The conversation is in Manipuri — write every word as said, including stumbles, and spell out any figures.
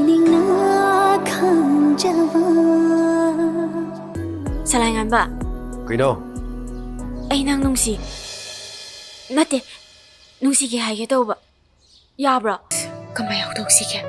ꯅꯤꯡꯅ ꯈꯪꯖꯕ꯫ ꯁꯂꯥꯏꯉꯥꯟꯕ, ꯀꯩꯅꯣ? ꯑꯩ ꯅꯪ ꯅꯨꯡꯁꯤ꯫ ꯅꯠꯇꯦ, ꯅꯨꯡꯁꯤꯒꯦ ꯍꯥꯏꯒꯦ ꯇꯧꯕ꯫ ꯌꯥꯕ꯭ꯔꯣ? ꯀꯃꯥꯏ ꯍꯧꯗꯣꯛꯁꯤꯒꯦ?